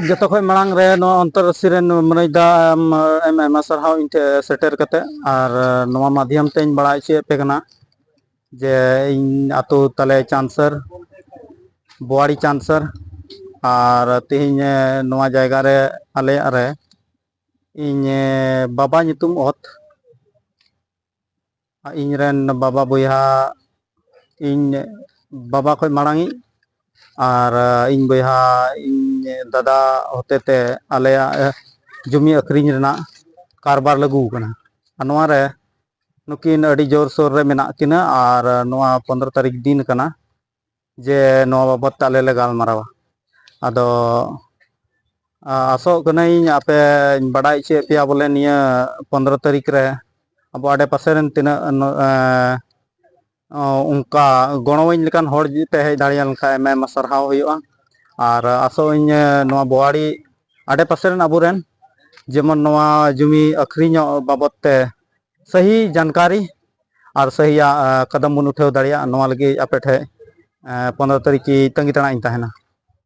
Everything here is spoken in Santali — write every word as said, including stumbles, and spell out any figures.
ᱡᱚᱛᱚ ᱠᱷᱚᱱ ᱢᱟᱲᱟᱝ ᱨᱮ ᱱᱚᱣᱟ ᱚᱱᱛᱚᱨ ᱨᱟᱹᱥᱤ ᱨᱮᱱ ᱢᱟᱹᱱᱟᱹᱭ ᱫᱟ ᱟᱢ ᱟᱭᱢᱟ ᱟᱭᱢᱟ ᱥᱟᱨᱦᱟᱣ ᱤᱧ ᱴᱷᱮᱱ ᱥᱮᱴᱮᱨ ᱠᱟᱛᱮ᱾ ᱟᱨ ᱱᱚᱣᱟ ᱢᱟᱫᱷᱭᱚᱢ ᱛᱮᱧ ᱵᱟᱲᱟᱭ ᱦᱚᱪᱚᱭᱮᱫ ᱯᱮ ᱠᱟᱱᱟ ᱡᱮ ᱤᱧ ᱟᱛᱳ ᱛᱟᱞᱮ ᱪᱟᱱᱥᱟᱹᱨ, ᱵᱳᱣᱟᱲᱤ ᱪᱟᱱᱥᱟᱹᱨ, ᱟᱨ ᱛᱮᱦᱮᱧ ᱱᱚᱣᱟ ᱡᱟᱭᱜᱟ ᱨᱮ ᱟᱞᱮᱭᱟᱜ ᱨᱮ ᱤᱧ ᱵᱟᱵᱟ ᱧᱩᱛᱩᱢ ᱚᱛ, ᱤᱧ ᱨᱮᱱ ᱵᱟᱵᱟ ᱵᱚᱭᱦᱟ, ᱤᱧ ᱵᱟᱵᱟ ᱠᱷᱚᱱ ᱢᱟᱲᱟᱝ ᱤᱡ ᱟᱨ ᱤᱧ ᱵᱚᱭᱦᱟ, ᱤᱧ ᱫᱟᱫᱟ ᱦᱚᱛᱮᱛᱮ ᱟᱞᱮᱭᱟᱜ ᱡᱚᱢᱤ ᱟᱹᱠᱷᱨᱤᱧ ᱨᱮᱱᱟᱜ ᱠᱟᱨᱵᱟᱨ ᱞᱟᱹᱜᱩ ᱟᱠᱟᱱᱟ᱾ ᱟᱨ ᱱᱚᱣᱟ ᱨᱮ ᱱᱩᱠᱤᱱ ᱟᱹᱰᱤ ᱡᱳᱨᱥᱳᱨ ᱨᱮ ᱢᱮᱱᱟᱜ ᱠᱤᱱᱟ ᱟᱨ ᱱᱚᱣᱟ ᱯᱚᱱᱫᱽᱨᱚ ᱛᱟᱹᱨᱤᱠᱷ ᱫᱤᱱ ᱠᱟᱱᱟ ᱡᱮ ᱱᱚᱣᱟ ᱵᱟᱵᱚᱫ ᱛᱮ ᱟᱞᱮ ᱞᱮ ᱜᱟᱞᱢᱟᱨᱟᱣᱟ᱾ ᱟᱫᱚ ᱟ-, ᱟᱥᱚᱜ ᱠᱟᱹᱱᱟᱹᱧ ᱟᱯᱮᱧ ᱵᱟᱰᱟᱭ ᱦᱚᱪᱚᱭᱮᱫ ᱯᱮᱭᱟ ᱵᱚᱞᱮ ᱱᱤᱭᱟᱹ ᱯᱚᱱᱫᱽᱨᱚ ᱛᱟᱹᱨᱤᱠᱷ ᱨᱮ ᱟᱵᱚ ᱟᱰᱮᱯᱟᱥᱮ ᱨᱮᱱ ᱛᱤᱱᱟᱹᱜ ᱱᱚ-, ᱮ, ᱚ, ᱚᱱᱠᱟ ᱜᱚᱲᱚᱣᱟᱹᱧ ᱞᱮᱠᱟᱱ ᱦᱚᱲ ᱡᱩᱫᱤ ᱯᱮ ᱦᱮᱡ ᱫᱟᱲᱮᱭᱟᱞᱮᱱ ᱠᱷᱟᱱ ᱟᱭᱢᱟ ᱟᱭᱢᱟ ᱥᱟᱨᱦᱟᱣ ᱦᱩᱭᱩᱜᱼᱟ᱾ ᱟᱨ ᱟᱥᱚᱜ ᱟᱹᱧ, ᱮ, ᱱᱚᱣᱟ ᱵᱳᱣᱟᱲᱤ ᱟᱰᱮᱯᱟᱥᱮ ᱨᱮᱱ ᱟᱵᱚᱨᱮᱱ ᱡᱮᱢᱚᱱ ᱱᱚᱣᱟ ᱡᱩᱢᱤ ᱟᱹᱠᱷᱨᱤᱧᱚᱜ ᱵᱟᱵᱚᱫ ᱛᱮ ᱥᱟᱹᱦᱤ ᱡᱟᱱᱠᱟᱨᱤ ᱟᱨ ᱥᱟᱹᱦᱤᱭᱟᱜ, ᱮ, ᱠᱟᱫᱟᱢ ᱵᱚᱱ ᱩᱴᱷᱟᱹᱣ ᱫᱟᱲᱮᱭᱟᱜᱼᱟ, ᱱᱚᱣᱟ ᱞᱟᱹᱜᱤᱫ ᱟᱯᱮ ᱴᱷᱮᱱ, ᱮ, ᱯᱚᱱᱫᱽᱨᱚ ᱛᱟᱹᱨᱤᱠᱷ ᱠᱤ ᱛᱟᱺᱜᱤ ᱛᱟᱲᱟᱜ ᱤᱧ ᱛᱟᱦᱮᱱᱟ᱾